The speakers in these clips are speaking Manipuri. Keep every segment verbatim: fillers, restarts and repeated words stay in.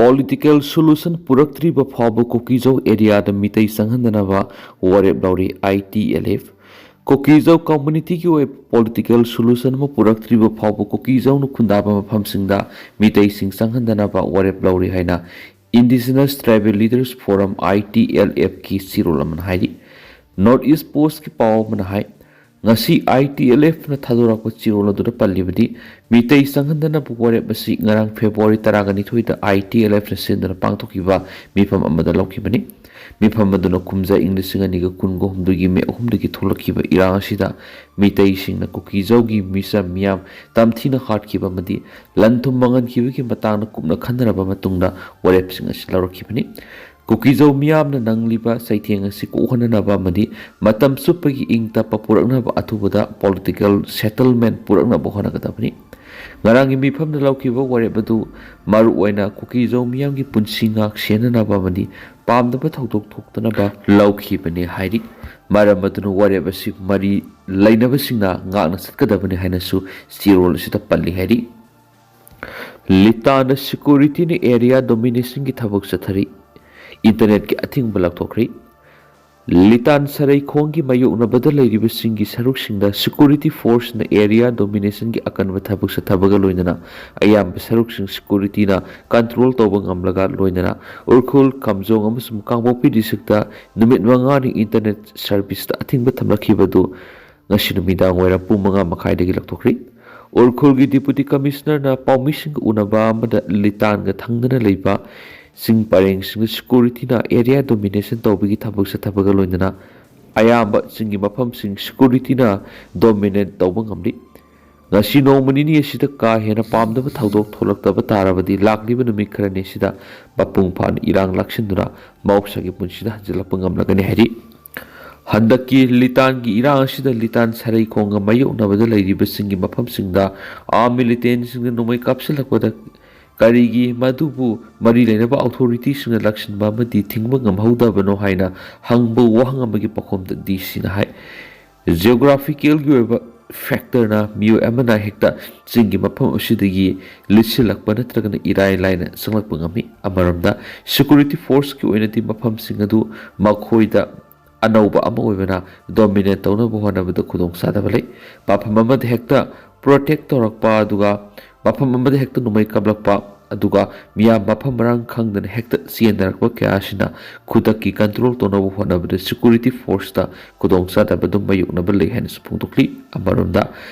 ꯄꯣꯂꯤꯇꯤꯀꯦꯜ ꯁꯣꯂꯨꯁꯟ ꯄꯨꯔꯛꯇ꯭ꯔꯤꯕ ꯐꯥꯎꯕ ꯀꯨꯀꯤꯖꯧ ꯑꯦꯔꯤꯌꯥꯗ ꯃꯤꯇꯩ ꯆꯪꯍꯟꯗꯅꯕ ꯋꯥꯔꯦꯞ ꯂꯧꯔꯤ ꯑꯥꯏ ꯇꯤ ꯑꯦꯜ ꯑꯦꯐ꯫ ꯀꯨꯀꯤꯖꯧ ꯀꯝꯃꯨꯅꯤꯇꯤꯒꯤ ꯑꯣꯏꯕ ꯄꯣꯂꯤꯇꯤꯀꯦꯜ ꯁꯣꯂꯨꯁꯟ ꯑꯃ ꯄꯨꯔꯛꯇ꯭ꯔꯤꯕ ꯐꯥꯎꯕ ꯀꯨꯀꯤꯖꯧꯅ ꯈꯨꯟꯗꯥꯕ ꯃꯐꯝꯁꯤꯡꯗ ꯃꯤꯇꯩꯁꯤꯡ ꯆꯪꯍꯟꯗꯅꯕ ꯋꯥꯔꯦꯞ ꯂꯧꯔꯤ ꯍꯥꯏꯅ Indigenous Tribal Leaders Forum, I T L F ꯀꯤ ꯆꯦꯔꯣꯜ ꯑꯃꯅ ꯍꯥꯏꯔꯤ꯫ ꯅꯣꯔꯠ ꯏꯁ ꯄꯣꯁꯀꯤ ꯄꯥꯎ ꯑꯃꯅ ꯍꯥꯏ, ꯉꯁꯤ ꯑꯥꯏ ꯇꯤ ꯑꯦꯜ ꯑꯦꯐꯅ ꯊꯥꯗꯣꯔꯛꯄ ꯆꯦꯔꯣꯜ ꯑꯗꯨꯗ ꯄꯜꯂꯤꯕꯗꯤ, ꯃꯤꯇꯩ ꯆꯪꯍꯟꯗꯅꯕ ꯋꯥꯔꯦꯞ ꯑꯁꯤ ꯉꯔꯥꯡ ꯐꯦꯕ꯭ꯔꯨꯋꯥꯔꯤ ꯇꯔꯥꯅꯤꯊꯣꯏꯗ ꯑꯥꯏ ꯇꯤ ꯑꯦꯜ ꯑꯦꯐꯅ ꯁꯤꯟꯗꯨꯅ ꯄꯥꯡꯊꯣꯛꯈꯤꯕ ꯃꯤꯐꯝ ꯑꯃꯗ ꯂꯧꯈꯤꯕꯅꯤ꯫ ꯃꯤꯐꯝ ꯑꯗꯨꯅ ꯀꯨꯝꯖꯥ ꯏꯪ ꯂꯤꯁꯤꯡ ꯑꯅꯤꯒ ꯀꯨꯟꯒ ꯍꯨꯝꯗꯣꯏꯒꯤ ꯃꯦ ꯑꯍꯨꯝꯗꯒꯤ ꯊꯣꯛꯂꯛꯈꯤꯕ ꯏꯔꯥꯡ ꯑꯁꯤꯗ ꯃꯤꯇꯩꯁꯤꯡꯅ ꯀꯨꯀꯤꯖꯧꯒꯤ ꯃꯤꯆꯝ ꯃꯤꯌꯥꯝ ꯇꯝꯊꯤꯅ ꯍꯥꯠꯈꯤꯕ ꯑꯃꯗꯤ ꯂꯟ ꯊꯨꯝ ꯃꯥꯡꯍꯟꯈꯤꯕꯒꯤ ꯃꯇꯥꯡꯗ ꯀꯨꯞꯅ ꯈꯟꯅꯔꯕ ꯃꯇꯨꯡꯗ ꯋꯥꯔꯦꯞꯁꯤꯡ ꯑꯁꯤ ꯂꯧꯔꯛꯈꯤꯕꯅꯤ꯫ ꯀꯨꯀꯤꯖꯧ ꯃꯤꯌꯥꯝꯅ ꯅꯪꯂꯤꯕ ꯆꯩꯊꯦꯡ ꯑꯁꯤ ꯀꯣꯛꯍꯟꯅꯅꯕ ꯑꯃꯗꯤ ꯃꯇꯝ ꯆꯨꯞꯄꯒꯤ ꯏꯪ ꯇꯞꯄ ꯄꯨꯔꯛꯅꯕ ꯑꯊꯨꯕꯗ ꯄꯣꯂꯤꯇꯤꯀꯦꯜ ꯁꯦꯇꯜꯃꯦꯟ ꯄꯨꯔꯛꯅꯕ ꯍꯣꯠꯅꯒꯗꯕꯅꯤ꯫ ꯉꯔꯥꯡꯒꯤ ꯃꯤꯐꯝꯗ ꯂꯧꯈꯤꯕ ꯋꯥꯔꯦꯞ ꯑꯗꯨ ꯃꯔꯨꯑꯣꯏꯅ ꯀꯨꯀꯤꯖꯧ ꯃꯤꯌꯥꯝꯒꯤ ꯄꯨꯟꯁꯤ ꯉꯥꯛ ꯁꯦꯟꯅꯅꯕ ꯑꯃꯗꯤ ꯄꯥꯝꯗꯕ ꯊꯧꯗꯣꯛ ꯊꯣꯛꯇꯅꯕ ꯂꯧꯈꯤꯕꯅꯤ ꯍꯥꯏꯔꯤ꯫ ꯃꯔꯝ ꯑꯗꯨꯅ ꯋꯥꯔꯦꯞ ꯑꯁꯤ ꯃꯔꯤ ꯂꯩꯅꯕꯁꯤꯡꯅ ꯉꯥꯛꯅ ꯆꯠꯀꯗꯕꯅꯤ ꯍꯥꯏꯅꯁꯨ ꯆꯦꯔꯣꯜ ꯑꯁꯤꯗ ꯄꯜꯂꯤ ꯍꯥꯏꯔꯤ꯫ ꯂꯤꯇꯥꯟꯗ ꯁꯦꯀ꯭ꯌꯨꯔꯤꯇꯤꯅ ꯑꯦꯔꯤꯌꯥ ꯗꯣꯃꯤꯅꯦꯁꯟꯒꯤ ꯊꯕꯛ ꯆꯠꯊꯔꯤ꯫ ꯏꯟꯇꯔꯅꯦꯠꯀꯤ ꯑꯊꯤꯡꯕ ꯂꯧꯊꯣꯛꯈ꯭ꯔꯤ꯫ ꯂꯤꯇꯥꯟ ꯁꯔꯩꯈꯣꯡꯒꯤ ꯃꯥꯌꯣꯛꯅꯕꯗ ꯂꯩꯔꯤꯕꯁꯤꯡꯒꯤ ꯁꯔꯨꯛꯁꯤꯡꯗ ꯁꯦꯀ꯭ꯌꯨꯔꯤꯇꯤ ꯐꯣꯔꯁꯅ ꯑꯦꯔꯤꯌꯥ ꯗꯣꯃꯤꯅꯦꯁꯟꯒꯤ ꯑꯀꯟꯕ ꯊꯕꯛ ꯆꯠꯊꯕꯒ ꯂꯣꯏꯅꯅ ꯑꯌꯥꯝꯕ ꯁꯔꯨꯛꯁꯤꯡ ꯁꯦꯀ꯭ꯌꯨꯔꯤꯇꯤꯅ ꯀꯟꯇ꯭ꯔꯣꯜ ꯇꯧꯕ ꯉꯝꯂꯒ ꯂꯣꯏꯅꯅ ꯎꯔꯈꯨꯜ, ꯀꯥꯝꯖꯣꯡ ꯑꯃꯁꯨꯡ ꯀꯥꯡꯄꯣꯛꯄꯤ ꯗꯤꯁꯇ꯭ꯔꯤꯛꯇ ꯅꯨꯃꯤꯠ ꯃꯉꯥꯅꯤ ꯏꯟꯇꯔꯅꯦꯠ ꯁꯔꯚꯤꯁꯇ ꯑꯊꯤꯡꯕ ꯊꯝꯂꯛꯈꯤꯕ ꯑꯗꯨ ꯉꯁꯤ ꯅꯨꯃꯤꯗꯥꯡ ꯋꯥꯏꯔꯝ ꯄꯨꯡ ꯃꯉꯥ ꯃꯈꯥꯏꯗꯒꯤ ꯂꯧꯊꯣꯛꯈ꯭ꯔꯤ꯫ ꯎꯔꯈꯨꯜꯒꯤ ꯗꯤꯄꯨꯇꯤ ꯀꯃꯤꯁꯅꯔꯅ ꯄꯥꯎꯃꯤꯁꯤꯡꯒ ꯎꯅꯕ ꯑꯃꯗ ꯂꯤꯇꯥꯟꯒ ꯊꯪꯅꯅ ꯂꯩꯕ ꯆꯤꯡ ꯄꯔꯦꯡꯁꯤꯡꯗ ꯁꯦꯀ꯭ꯌꯨꯔꯤꯇꯤꯅ ꯑꯦꯔꯤꯌꯥ ꯗꯣꯃꯤꯅꯦꯁꯟ ꯇꯧꯕꯒꯤ ꯊꯕꯛ ꯆꯠꯊꯕꯒ ꯂꯣꯏꯅꯅ ꯑꯌꯥꯝꯕ ꯆꯤꯡꯒꯤ ꯃꯐꯝꯁꯤꯡ ꯁꯦꯀ꯭ꯌꯨꯔꯤꯇꯤꯅ ꯗꯣꯃꯤꯅꯦꯠ ꯇꯧꯕ ꯉꯝꯂꯤ꯫ ꯉꯁꯤ ꯅꯣꯡꯃ ꯅꯤꯅꯤ ꯑꯁꯤꯗ ꯀꯥ ꯍꯦꯟꯅ ꯄꯥꯝꯗꯕ ꯊꯧꯗꯣꯛ ꯊꯣꯛꯂꯛꯇꯕ ꯇꯥꯔꯕꯗꯤ ꯂꯥꯛꯂꯤꯕ ꯅꯨꯃꯤꯠ ꯈꯔꯅꯤ ꯑꯁꯤꯗ ꯃꯄꯨꯡ ꯐꯥꯅ ꯏꯔꯥꯡ ꯂꯥꯛꯁꯤꯟꯗꯨꯅ ꯃꯍꯧꯁꯥꯒꯤ ꯄꯨꯟꯁꯤꯗ ꯍꯟꯖꯤꯜꯂꯛꯄ ꯉꯝꯂꯒꯅꯤ ꯍꯥꯏꯔꯤ꯫ ꯍꯟꯗꯛꯀꯤ ꯂꯤꯇꯥꯟꯒꯤ ꯏꯔꯥꯡ ꯑꯁꯤꯗ ꯂꯤꯇꯥꯟ ꯁꯔꯩꯈꯣꯡꯒ ꯃꯥꯌꯣꯛꯅꯕꯗ ꯂꯩꯔꯤꯕꯁꯤꯡꯒꯤ ꯃꯐꯝꯁꯤꯡꯗ ꯑꯥꯔꯝ ꯃꯤꯂꯤꯇꯦꯟꯁꯤꯡꯅ ꯅꯣꯡꯃꯩ ꯀꯥꯞꯁꯤꯜꯂꯛꯄꯗ ꯀꯔꯤꯒꯤ ꯃꯗꯨꯕꯨ ꯃꯔꯤ ꯂꯩꯅꯕ ꯑꯣꯊꯣꯔꯤꯇꯤꯁꯤꯡꯅ ꯂꯥꯛꯁꯤꯟꯕ ꯑꯃꯗꯤ ꯊꯤꯡꯕ ꯉꯝꯍꯧꯗꯕꯅꯣ ꯍꯥꯏꯅ ꯍꯪꯕ ꯋꯥꯍꯪ ꯑꯃꯒꯤ ꯄꯥꯎꯈꯨꯝꯗ ꯗꯤ ꯁꯤꯅ ꯍꯥꯏ, ꯖꯤꯑꯣꯒ꯭ꯔꯥꯐꯤꯀꯦꯜꯒꯤ ꯑꯣꯏꯕ factorꯅ ꯃꯤꯑꯣꯏ ꯑꯃꯅ ꯍꯦꯛꯇ ꯆꯤꯡꯒꯤ ꯃꯐꯝ ꯑꯁꯤꯗꯒꯤ ꯂꯤꯠꯁꯤꯜꯂꯛꯄ ꯅꯠꯇ꯭ꯔꯒꯅ ꯏꯔꯥꯏ ꯂꯥꯏꯅ ꯆꯪꯂꯛꯄ ꯉꯝꯃꯤ꯫ ꯑꯃꯔꯣꯝꯗ security forceꯀꯤ ꯑꯣꯏꯅꯗꯤ ꯃꯐꯝꯁꯤꯡ ꯑꯗꯨ ꯃꯈꯣꯏꯗ ꯑꯅꯧꯕ ꯑꯃ ꯑꯣꯏꯕꯅ dominate ꯇꯧꯅꯕ ꯍꯣꯠꯅꯕꯗ ꯈꯨꯗꯣꯡꯆꯥꯗꯕ ꯂꯩ꯫ ꯃꯐꯝ ꯑꯃꯗ ꯍꯦꯛꯇ protect ꯇꯧꯔꯛꯄ, ꯑꯗꯨꯒ ꯃꯐꯝ ꯑꯃꯗ ꯍꯦꯛꯇ ꯅꯣꯡꯃꯩ ꯀꯥꯞꯂꯛꯄ, ꯑꯗꯨꯒ ꯃꯤꯌꯥꯝ ꯃꯐꯝ ꯃꯔꯥꯡ ꯈꯪꯗꯅ ꯍꯦꯛꯇ ꯆꯦꯟꯅꯔꯛꯄ ꯀꯌꯥ ꯑꯁꯤꯅ ꯈꯨꯗꯛꯀꯤ control ꯇꯧꯅꯕ ꯍꯣꯠꯅꯕꯗ security forceꯇ ꯈꯨꯗꯣꯡꯆꯥꯗꯕ ꯑꯗꯨꯝ ꯃꯥꯌꯣꯛꯅꯕ ꯂꯩ ꯍꯥꯏꯅꯁꯨ ꯐꯣꯡꯗꯣꯛꯂꯤ꯫ ꯑꯃꯔꯣꯝꯗ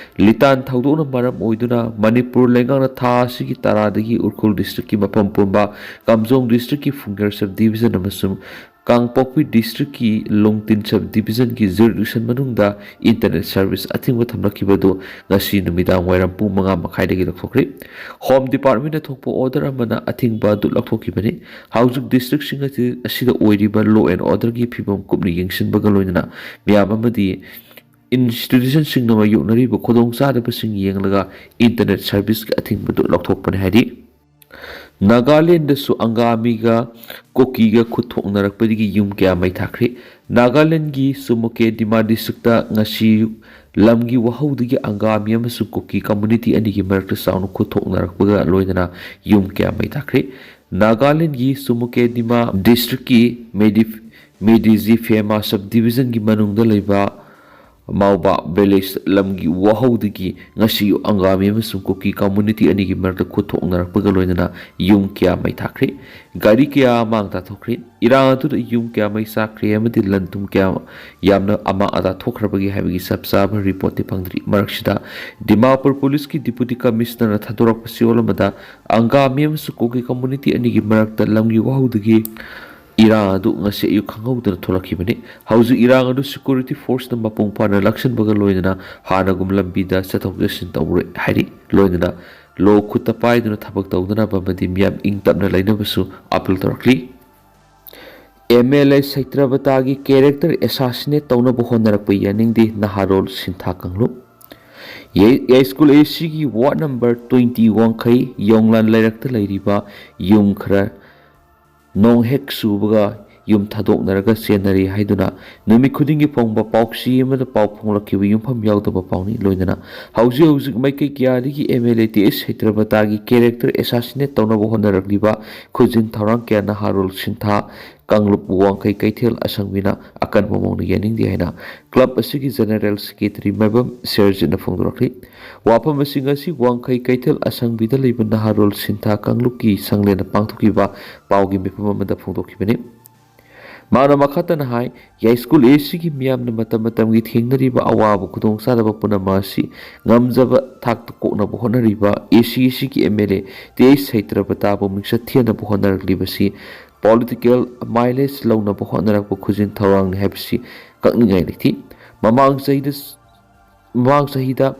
ꯂꯤꯇꯥꯟ ꯊꯧꯗꯣꯛꯅ ꯃꯔꯝ ꯑꯣꯏꯗꯨꯅ ꯃꯅꯤꯄꯨꯔ ꯂꯩꯉꯥꯛꯅ ꯊꯥ ꯑꯁꯤꯒꯤ ꯇꯔꯥꯗꯒꯤ ꯎꯈ꯭ꯔꯨꯜ districtꯀꯤ ꯃꯐꯝ ꯄꯨꯝꯕ, ꯀꯥꯝꯖꯣꯡ districtꯀꯤ ꯐꯨꯡꯒꯦꯔ sub division ꯑꯃꯁꯨꯡ ꯀꯥꯡꯄꯣꯛꯄꯤ districtꯀꯤ ꯂꯣꯡꯇꯤꯟ sub divisionꯒꯤ jurisdiction ꯃꯅꯨꯡꯗ internet service ꯑꯊꯤꯡꯕ ꯊꯝꯂꯛꯈꯤꯕ ꯑꯗꯨ ꯉꯁꯤ ꯅꯨꯃꯤꯗꯥꯡ ꯋꯥꯏꯔꯝ ꯄꯨꯡ ꯃꯉꯥ ꯃꯈꯥꯏꯗꯒꯤ ꯂꯧꯊꯣꯛꯈ꯭ꯔꯦ꯫ Home Departmentꯅ ꯊꯣꯛꯄ order ꯑꯃꯅ ꯑꯊꯤꯡꯕ ꯑꯗꯨ ꯂꯧꯊꯣꯛꯈꯤꯕꯅꯤ꯫ ꯍꯧꯖꯤꯛ districtꯁꯤꯡ ꯑꯁꯤ-, ꯑꯁꯤꯗ ꯑꯣꯏꯔꯤꯕ law and orderꯒꯤ ꯐꯤꯕꯝ ꯀꯨꯞꯅ ꯌꯦꯡꯁꯤꯟꯕꯒ ꯂꯣꯏꯅꯅ ꯃꯤꯌꯥꯝ ꯑꯃꯗꯤ institutionꯁꯤꯡꯅ ꯃꯥꯌꯣꯛꯅꯔꯤꯕ ꯈꯨꯗꯣꯡꯆꯥꯗꯕꯁꯤꯡ ꯌꯦꯡꯂꯒ internet serviceꯀꯤ ꯑꯊꯤꯡꯕꯗꯨ ꯂꯧꯊꯣꯛꯄꯅꯤ ꯍꯥꯏꯔꯤ꯫ ꯅꯥꯒꯥꯂꯦꯟꯗꯁꯨ ꯑꯪꯒꯥꯃꯤꯒ ꯀꯨꯀꯤꯒ ꯈꯨꯠ ꯊꯣꯛꯅꯔꯛꯄꯗꯒꯤ ꯌꯨꯝ ꯀꯌꯥ ꯃꯩ ꯊꯥꯈ꯭ꯔꯦ꯫ ꯅꯥꯒꯥꯂꯦꯟꯗꯒꯤ ꯆꯨꯃꯨꯀꯦ ꯗꯤꯃꯥ districtꯇ ꯉꯁꯤ ꯂꯝꯒꯤ ꯋꯥꯍꯧꯗꯒꯤ ꯑꯪꯒꯥꯃꯤ ꯑꯃꯁꯨꯡ ꯀꯨꯀꯤ community ꯑꯅꯤꯒꯤ ꯃꯔꯛꯇ ꯆꯥꯎꯅ ꯈꯨꯠ ꯊꯣꯛꯅꯔꯛꯄꯒ ꯂꯣꯏꯅꯅ ꯌꯨꯝ ꯀꯌꯥ ꯃꯩ ꯊꯥꯈ꯭ꯔꯦ꯫ ꯅꯥꯒꯥꯂꯦꯟꯗꯒꯤ ꯆꯨꯃꯨꯀꯦ ꯗꯤꯃꯥ districtꯀꯤ ꯃꯦꯗꯤ-, ꯃꯦꯗꯤꯖꯤ ꯐꯦꯃꯥ sub divisionꯒꯤ ꯃꯅꯨꯡꯗ ꯂꯩꯕ ꯃꯥꯎꯕꯥ village ꯂꯝꯒꯤ ꯋꯥꯍꯧꯗꯒꯤ ꯉꯁꯤ ꯑꯪꯒꯥꯃꯤ ꯑꯃꯁꯨꯡ ꯀꯨꯀꯤ community ꯑꯅꯤꯒꯤ ꯃꯔꯛꯇ ꯈꯨꯠ ꯊꯣꯛꯅꯔꯛꯄꯒ ꯂꯣꯏꯅꯅ ꯌꯨꯝ ꯀꯌꯥ ꯃꯩ ꯊꯥꯈ꯭ꯔꯦ, ꯒꯥꯔꯤ ꯀꯌꯥ ꯃꯥꯡ ꯇꯥꯊꯣꯛꯈ꯭ꯔꯦ꯫ ꯏꯔꯥꯡ ꯑꯗꯨꯗ ꯌꯨꯝ ꯀꯌꯥ ꯃꯩ ꯆꯥꯛꯈ꯭ꯔꯦ ꯑꯃꯗꯤ ꯂꯟ ꯊꯨꯝ ꯀꯌꯥ ꯌꯥꯝꯅ ꯑꯃꯥꯡ ꯑꯇꯥ ꯊꯣꯛꯈ꯭ꯔꯕꯒꯦ ꯍꯥꯏꯕꯒꯤ ꯆꯞ ꯆꯥꯕ reportꯇꯤ ꯐꯪꯗ꯭ꯔꯤ꯫ ꯃꯔꯛꯁꯤꯗ ꯗꯤꯃꯥꯄꯨꯔ policeꯀꯤ deputy commissionerꯅ ꯊꯥꯗꯣꯔꯛꯄ ꯆꯦꯔꯣꯜ ꯑꯃꯗ ꯑꯪꯒꯥꯃꯤ ꯑꯃꯁꯨꯡ ꯀꯨꯀꯤ community ꯑꯅꯤꯒꯤ ꯃꯔꯛꯇ ꯂꯝꯒꯤ ꯋꯥꯍꯧꯗꯒꯤ ꯏꯔꯥꯡ ꯑꯗꯨ ꯉꯁꯤ ꯑꯌꯨꯛ ꯈꯪꯍꯧꯗꯅ ꯊꯣꯛꯂꯛꯈꯤꯕꯅꯤ꯫ ꯍꯧꯖꯤꯛ ꯏꯔꯥꯡ ꯑꯗꯨ security forceꯅ ꯃꯄꯨꯡ ꯐꯥꯅ ꯂꯥꯛꯁꯤꯟꯕꯒ ꯂꯣꯏꯅꯅ ꯍꯥꯟꯅꯒꯨꯝ ꯂꯝꯕꯤꯗ ꯆꯠꯊꯣꯛ ꯆꯠꯁꯤꯟ ꯇꯧꯔꯣꯏ ꯍꯥꯏꯔꯤ꯫ ꯂꯣꯏꯅꯅ law ꯈꯨꯠꯇ ꯄꯥꯏꯗꯨꯅ ꯊꯕꯛ ꯇꯧꯗꯅꯕ ꯑꯃꯗꯤ ꯃꯤꯌꯥꯝ ꯏꯪ ꯇꯞꯅ ꯂꯩꯅꯕꯁꯨ appeal ꯇꯧꯔꯛꯂꯤ꯫ MLA ꯁꯩꯇ꯭ꯔꯕꯇꯥꯒꯤ character assassinate ꯇꯧꯅꯕ ꯍꯣꯠꯅꯔꯛꯄ ꯌꯥꯅꯤꯡꯗꯦ, ꯅꯍꯥꯔꯣꯜ ꯁꯤꯟꯊꯥ ꯀꯥꯡꯂꯨꯞ꯫ ꯌꯥꯏ-, ꯌꯥꯏꯁ꯭ꯀꯨꯜ ACꯒꯤ ward number twenty ꯋꯥꯡꯈꯩ ꯌꯣꯡꯂꯥꯟ ꯂꯩꯔꯛꯇ ꯂꯩꯔꯤꯕ ꯌꯨꯝ ꯈꯔ ꯅꯣꯡ ꯍꯦꯛ ꯆꯨꯕꯒ ꯌꯨꯝ ꯊꯥꯗꯣꯛꯅꯔꯒ ꯆꯦꯟꯅꯔꯤ ꯍꯥꯏꯗꯨꯅ ꯅꯨꯃꯤꯠ ꯈꯨꯗꯤꯡꯒꯤ ꯐꯣꯡꯕ ꯄꯥꯎꯆꯦ ꯑꯃꯗ ꯄꯥꯎ ꯐꯣꯡꯂꯛꯈꯤꯕ ꯌꯨꯝꯐꯝ ꯌꯥꯎꯗꯕ ꯄꯥꯎꯅꯤ꯫ ꯂꯣꯏꯅꯅ ꯍꯧꯖꯤꯛ ꯍꯧꯖꯤꯛ ꯃꯥꯏꯀꯩ ꯀꯌꯥꯗꯒꯤ ꯑꯦꯝ ꯑꯦꯜ ꯑꯦ ꯇꯦ ꯑꯩꯆ ꯁꯩꯇ꯭ꯔꯕꯇꯥꯒꯤ ꯀꯦꯔꯦꯛꯇꯔ ꯑꯦꯁꯥꯁꯤꯅꯦꯠ ꯇꯧꯅꯕ ꯍꯣꯠꯅꯔꯛꯂꯤꯕ ꯈꯨꯖꯤꯟ ꯊꯧꯔꯥꯡ ꯀꯌꯥ ꯅꯍꯥꯔꯣꯜ ꯁꯤꯟꯊꯥ ꯀꯥꯡꯂꯨꯞ ꯋꯥꯡꯈꯩ ꯀꯩꯊꯦꯜ ꯑꯁꯪꯕꯤꯅ ꯑꯀꯟꯕ ꯃꯑꯣꯡꯗ ꯌꯥꯅꯤꯡꯗꯦ ꯍꯥꯏꯅ ꯀ꯭ꯂꯕ ꯑꯁꯤꯒꯤ ꯖꯦꯅꯔꯦꯜ ꯁꯦꯀ꯭ꯔꯦꯇꯔꯤ ꯃꯥꯏꯕꯝ ꯁꯦꯔꯖꯤꯠꯅ ꯐꯣꯡꯗꯣꯔꯛꯂꯤ꯫ ꯋꯥꯐꯝ ꯑꯁꯤ ꯉꯁꯤ ꯋꯥꯡꯈꯩ ꯀꯩꯊꯦꯜ ꯑꯁꯪꯕꯤꯗ ꯂꯩꯕ ꯅꯍꯥꯔꯣꯜ ꯁꯤꯟꯊꯥ ꯀꯥꯡꯂꯨꯞꯀꯤ ꯁꯪꯂꯦꯟꯅ ꯄꯥꯡꯊꯣꯛꯈꯤꯕ ꯄꯥꯎꯒꯤ ꯃꯤꯐꯝ ꯑꯃꯗ ꯐꯣꯡꯗꯣꯛꯈꯤꯕꯅꯤ꯫ ꯃꯥꯅ ꯃꯈꯥ ꯇꯥꯅ ꯍꯥꯏ, ꯌꯥꯏꯁ꯭ꯀꯨꯜ ꯑꯦ ꯁꯤꯒꯤ ꯃꯤꯌꯥꯝꯅ ꯃꯇꯝ ꯃꯇꯝꯒꯤ ꯊꯦꯡꯅꯔꯤꯕ ꯑꯋꯥꯕ ꯈꯨꯗꯣꯡꯆꯥꯗꯕ ꯄꯨꯝꯅꯃꯛ ꯑꯁꯤ ꯉꯝꯖꯕ ꯊꯥꯛꯇ ꯀꯣꯛꯅꯕ ꯍꯣꯠꯅꯔꯤꯕ ꯑꯦ ꯁꯤ ꯑꯦ ꯁꯤꯒꯤ ꯑꯦꯝ ꯑꯦꯜ ꯑꯦ ꯇꯦ ꯑꯩꯆ ꯁꯩꯇ꯭ꯔꯕꯇꯥꯕꯨ ꯃꯤꯡꯆꯠ ꯊꯤꯍꯟꯅꯕ ꯍꯣꯠꯅꯔꯛꯂꯤꯕꯁꯤ ꯄꯣꯂꯤꯇꯤꯀꯦꯜ ꯃꯥꯏꯂꯦꯖ ꯂꯧꯅꯕ ꯍꯣꯠꯅꯔꯛꯄ ꯈꯨꯖꯤꯟ ꯊꯧꯔꯥꯡꯅꯤ ꯍꯥꯏꯕꯁꯤ ꯀꯛꯅꯤꯡꯉꯥꯏ ꯂꯩꯇꯦ꯫ ꯃꯃꯥꯡ ꯆꯍꯤꯗ ꯃꯃꯥꯡ ꯆꯍꯤꯗ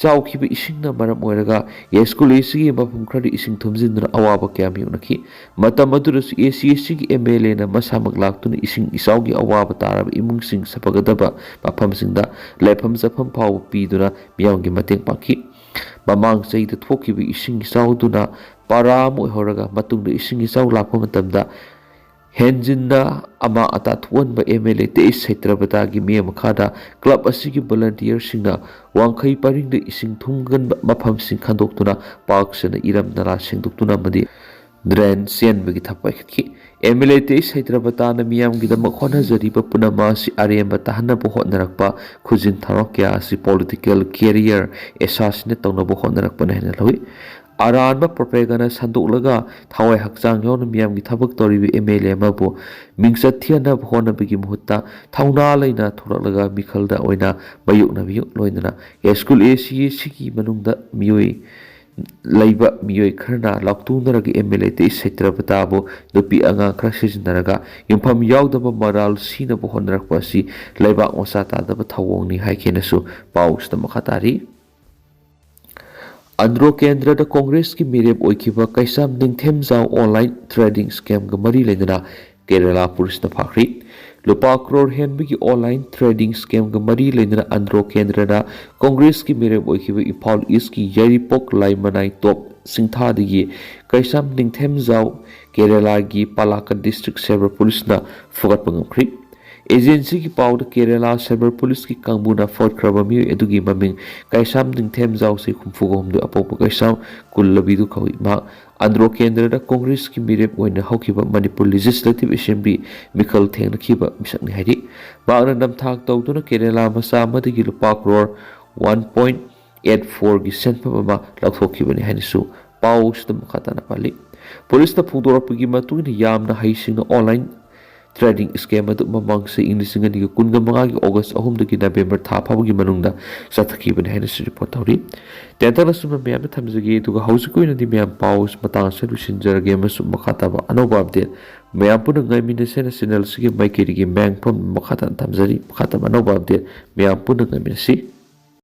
ꯆꯥꯎꯈꯤꯕ ꯏꯁꯤꯡꯅ ꯃꯔꯝ ꯑꯣꯏꯔꯒ ꯌꯥꯏꯁ꯭ꯀꯨꯜ ꯑꯦ ꯁꯤꯒꯤ ꯃꯐꯝ ꯈꯔꯗ ꯏꯁꯤꯡ ꯊꯨꯝꯖꯤꯟꯗꯨꯅ ꯑꯋꯥꯕ ꯀꯌꯥ ꯃꯥꯌꯣꯛꯅꯈꯤ꯫ ꯃꯇꯝ ꯑꯗꯨꯗꯁꯨ ꯑꯦ ꯁꯤ ꯑꯦ ꯁꯤꯒꯤ ꯑꯦꯝ ꯑꯦꯜ ꯑꯦꯅ ꯃꯁꯥꯃꯛ ꯂꯥꯛꯇꯨꯅ ꯏꯁꯤꯡ ꯏꯆꯥꯎꯒꯤ ꯑꯋꯥꯕ ꯇꯥꯔꯕ ꯏꯃꯨꯡꯁꯤꯡ ꯁꯐꯒꯗꯕ ꯃꯐꯝꯁꯤꯡꯗ ꯂꯩꯐꯝ ꯆꯥꯐꯝ ꯐꯥꯎꯕ ꯄꯤꯗꯨꯅ ꯃꯤꯌꯥꯝꯒꯤ ꯃꯇꯦꯡ ꯄꯥꯡꯈꯤ꯫ ꯃꯃꯥꯡ ꯆꯍꯤꯗ ꯊꯣꯛꯈꯤꯕ ꯏꯁꯤꯡ ꯏꯆꯥꯎꯗꯨꯅ ꯄꯥꯔꯥ ꯑꯃ ꯑꯣꯏꯍꯧꯔꯒ ꯃꯇꯨꯡꯗ ꯏꯁꯤꯡ ꯏꯆꯥꯎ ꯂꯥꯛꯄ ꯃꯇꯝꯗ ꯍꯦꯟꯖꯤꯟꯅ ꯑꯃꯥꯡ ꯑꯇꯥ ꯊꯣꯛꯍꯟꯕ ꯑꯦꯝ ꯑꯦꯜ ꯑꯦ ꯇꯦ ꯑꯩꯆ ꯁꯩꯇ꯭ꯔꯕꯇꯥꯒꯤ ꯃꯤꯠꯌꯦꯡ ꯃꯈꯥꯗ ꯀ꯭ꯂꯕ ꯑꯁꯤꯒꯤ ꯚꯣꯂꯨꯟꯇꯤꯌꯔꯁꯤꯡꯅ ꯋꯥꯡꯈꯩ ꯄꯔꯤꯡꯗ ꯏꯁꯤꯡ ꯊꯨꯝꯒꯟꯕ ꯃꯐꯝꯁꯤꯡ ꯈꯟꯗꯣꯛꯇꯨꯅ ꯄꯥꯛ ꯁꯟꯅ ꯏꯔꯝ ꯅꯂꯥ ꯁꯦꯡꯗꯣꯛꯇꯨꯅ ꯑꯃꯗꯤ ꯗ꯭ꯔꯦꯟ ꯆꯦꯟꯕꯒꯤ ꯊꯕꯛ ꯄꯥꯏꯈꯠꯈꯤ꯫ ꯑꯦꯝ ꯑꯦꯜ ꯑꯦ ꯇꯦ ꯑꯩꯆ ꯁꯩꯇ꯭ꯔꯕꯇꯥꯅ ꯃꯤꯌꯥꯝꯒꯤꯗꯃꯛ ꯍꯣꯠꯅꯖꯔꯤꯕ ꯄꯨꯝꯅꯃꯛ ꯑꯁꯤ ꯑꯔꯦꯝꯕ ꯇꯥꯍꯟꯅꯕ ꯍꯣꯠꯅꯔꯛꯄ ꯈꯨꯖꯤꯟ ꯊꯧꯔꯥꯡ ꯀꯌꯥ ꯑꯁꯤ ꯄꯣꯂꯤꯇꯤꯀꯦꯜ ꯀꯦꯔꯤꯌꯔ ꯑꯦꯁꯥꯁꯤꯅ ꯇꯧꯅꯕ ꯍꯣꯠꯅꯔꯛꯄꯅ ꯍꯥꯏꯅ ꯂꯧꯏ꯫ ꯑꯔꯥꯟꯕ ꯄ꯭ꯔꯣꯄꯦꯒꯥꯟꯗꯥ ꯁꯟꯗꯣꯛꯂꯒ ꯊꯋꯥꯏ ꯍꯛꯆꯥꯡ ꯌꯥꯎꯅ ꯃꯤꯌꯥꯝꯒꯤ ꯊꯕꯛ ꯇꯧꯔꯤꯕ ꯑꯦꯝ ꯑꯦꯜ ꯑꯦ ꯑꯃꯕꯨ ꯃꯤꯡꯆꯠ ꯊꯤꯍꯟꯅꯕ ꯍꯣꯠꯅꯕꯒꯤ ꯃꯍꯨꯠꯇ ꯊꯧꯅꯥ ꯂꯩꯅ ꯊꯣꯛꯂꯛꯂꯒ ꯃꯤꯈꯜꯗ ꯑꯣꯏꯅ ꯃꯥꯌꯣꯛꯅꯕꯤꯌꯨ꯫ ꯂꯣꯏꯅꯅ ꯌꯥꯏꯁ꯭ꯀꯨꯜ ꯑꯦ ꯁꯤ ꯑꯦ ꯁꯤꯒꯤ ꯃꯅꯨꯡꯗ ꯃꯤꯑꯣꯏ ꯂꯩꯕ ꯃꯤꯑꯣꯏ ꯈꯔꯅ ꯂꯥꯎꯊꯣꯛꯅꯔꯒ ꯑꯦꯝ ꯑꯦꯜ ꯑꯦ ꯇꯦ ꯑꯩꯆ ꯁꯩꯇ꯭ꯔꯕꯇꯥꯕꯨ ꯅꯨꯄꯤ ꯑꯉꯥꯡ ꯈꯔ ꯁꯤꯖꯤꯟꯅꯔꯒ ꯌꯨꯝꯐꯝ ꯌꯥꯎꯗꯕ ꯃꯔꯥꯜ ꯁꯤꯅꯕ ꯍꯣꯠꯅꯔꯛꯄ ꯑꯁꯤ ꯂꯩꯕꯥꯛ ꯃꯆꯥ ꯇꯥꯗꯕ ꯊꯧꯑꯣꯡꯅꯤ ꯍꯥꯏꯈꯤꯅꯁꯨ ꯄꯥꯎꯁꯤꯗ ꯃꯈꯥ ꯇꯥꯔꯤ꯫ ꯑꯟꯗ꯭ꯔꯣ ꯀꯦꯟꯗ꯭ꯔꯗ ꯀꯣꯡꯒ꯭ꯔꯦꯁꯀꯤ ꯃꯤꯔꯦꯞ ꯑꯣꯏꯈꯤꯕ ꯀꯩꯁꯥꯝ ꯅꯤꯡꯊꯦꯝꯖꯥꯎ ꯑꯣꯟꯂꯥꯏꯟ ꯇ꯭ꯔꯦꯗꯤꯡ ꯁ꯭ꯀꯦꯝꯒ ꯃꯔꯤ ꯂꯩꯅꯅ ꯀꯦꯔꯂꯥ ꯄꯨꯂꯤꯁꯅ ꯐꯥꯈ꯭ꯔꯤ꯫ ꯂꯨꯄꯥ ꯀ꯭ꯔꯣꯔ ꯍꯦꯟꯕꯒꯤ ꯑꯣꯟꯂꯥꯏꯟ ꯇ꯭ꯔꯦꯗꯤꯡ ꯁ꯭ꯀꯦꯝꯒ ꯃꯔꯤ ꯂꯩꯅꯅ ꯑꯟꯗ꯭ꯔꯣ ꯀꯦꯟꯗ꯭ꯔꯗ ꯀꯣꯡꯒ꯭ꯔꯦꯁꯀꯤ ꯃꯤꯔꯦꯞ ꯑꯣꯏꯈꯤꯕ ꯏꯝꯐꯥꯜ ꯏꯁꯀꯤ ꯌꯥꯏꯔꯤꯄꯣꯛ ꯂꯥꯏꯃꯅꯥꯏ ꯇꯣꯞ ꯁꯤꯡꯊꯥꯗꯒꯤ ꯀꯩꯁꯥꯝ ꯅꯤꯡꯊꯦꯝꯖꯥꯎ ꯀꯦꯔꯦꯂꯥꯒꯤ ꯄꯥꯂꯥꯀꯠ ꯗꯤꯁꯇ꯭ꯔꯤꯛ ꯁꯥꯏꯕꯔ ꯄꯨꯂꯤꯁꯅ ꯐꯨꯒꯠꯄ ꯉꯝꯈ꯭ꯔꯤ꯫ ꯑꯦꯖꯦꯟꯁꯤꯒꯤ ꯄꯥꯎꯗ ꯀꯦꯔꯦꯂꯥ ꯁꯥꯏꯕꯔ ꯄꯨꯂꯤꯁꯀꯤ ꯀꯥꯡꯕꯨꯅ ꯐꯒꯠꯈ꯭ꯔꯕ ꯃꯤꯑꯣꯏ ꯑꯗꯨꯒꯤ ꯃꯃꯤꯡ ꯀꯩꯁꯥꯝ ꯅꯤꯡꯊꯦꯝꯖꯥꯎ ꯆꯍꯤ ꯍꯨꯝꯐꯨꯒ ꯍꯨꯝꯗꯣꯏ, ꯑꯄꯣꯛꯄ ꯀꯩꯁꯥꯝ ꯀꯨꯜꯂꯕꯤꯗꯨ ꯀꯧꯏ꯫ ꯃꯍꯥꯛ ꯑꯟꯗ꯭ꯔꯣ ꯀꯦꯟꯗ꯭ꯔꯗ ꯀꯣꯡꯒ꯭ꯔꯦꯁꯀꯤ ꯃꯤꯔꯦꯞ ꯑꯣꯏꯅ ꯍꯧꯈꯤꯕ ꯃꯅꯤꯄꯨꯔ ꯂꯦꯖꯤꯁꯂꯦꯇꯤꯚ ꯑꯦꯁꯦꯝꯕ꯭ꯂꯤ ꯃꯤꯈꯜ ꯊꯦꯡꯅꯈꯤꯕ ꯃꯤꯁꯛꯅꯤ ꯍꯥꯏꯔꯤ꯫ ꯃꯍꯥꯛꯅ ꯅꯝꯊꯥꯛ ꯇꯧꯗꯨꯅ ꯀꯦꯔꯦꯂꯥ ꯃꯆꯥ ꯑꯃꯗꯒꯤ ꯂꯨꯄꯥ ꯀ꯭ꯔꯣꯔ ꯋꯥꯟ ꯄꯣꯏꯟ ꯑꯦꯠ ꯐꯣꯔꯒꯤ ꯁꯦꯟꯐꯝ ꯑꯃ ꯂꯧꯊꯣꯛꯈꯤꯕꯅꯤ ꯍꯥꯏꯅꯁꯨ ꯄꯥꯎꯁꯤꯗ ꯃꯈꯥ ꯇꯥꯅ ꯄꯜꯂꯤ꯫ ꯄꯨꯂꯤꯁꯅ ꯐꯣꯡꯗꯣꯔꯛꯄꯒꯤ ꯃꯇꯨꯡ ꯏꯟꯅ, ꯌꯥꯝꯅ ꯍꯩꯁꯤꯡꯅ ꯑꯣꯟꯂꯥꯏꯟ ꯇ꯭ꯔꯦꯗꯤꯡ ꯁ꯭ꯀꯦꯝ ꯑꯗꯨ ꯃꯃꯥꯡ ꯆꯍꯤ ꯏꯪ ꯂꯤꯁꯤꯡ ꯑꯅꯤꯒ ꯀꯨꯟꯒ ꯃꯉꯥꯒꯤ ꯑꯣꯒꯁ ꯑꯍꯨꯝꯗꯒꯤ ꯅꯕꯦꯝꯕꯔ ꯊꯥ ꯐꯥꯎꯕꯒꯤ ꯃꯅꯨꯡꯗ ꯆꯠꯊꯈꯤꯕꯅꯤ ꯍꯥꯏꯅꯁꯨ ꯔꯤꯄꯣꯔꯠ ꯇꯧꯔꯤ꯫ ꯇꯦꯟꯇꯛꯅ ꯁꯨꯝꯕ ꯃꯌꯥꯝꯗ ꯊꯝꯖꯒꯦ, ꯑꯗꯨꯒ ꯍꯧꯖꯤꯛꯀꯤ ꯑꯣꯏꯅꯗꯤ ꯃꯌꯥꯝ ꯄꯥꯎ ꯃꯇꯥꯡ ꯑꯁꯤꯗ ꯂꯣꯏꯁꯤꯟꯖꯔꯒꯦ, ꯑꯃꯁꯨꯡ ꯃꯈꯥ ꯇꯥꯕ ꯑꯅꯧꯕ ꯑꯞꯗꯦꯠ ꯃꯌꯥꯝ ꯄꯨꯟꯅ ꯉꯥꯏꯃꯤꯟꯅꯁꯦꯅ ꯆꯦꯅꯦꯜꯁꯤꯒꯤ ꯃꯥꯏꯀꯩꯗꯒꯤ ꯃꯌꯥꯝ ꯄꯨꯝꯅꯃꯛ ꯃꯈꯥ ꯇꯥꯅ ꯊꯝꯖꯔꯤ꯫ ꯃꯈꯥ ꯇꯥꯕ ꯑꯅꯧꯕ ꯑꯞꯗꯦꯠ ꯃꯌꯥꯝ ꯄꯨꯟꯅ ꯉꯥꯏꯃꯤꯟꯅꯁꯤ꯫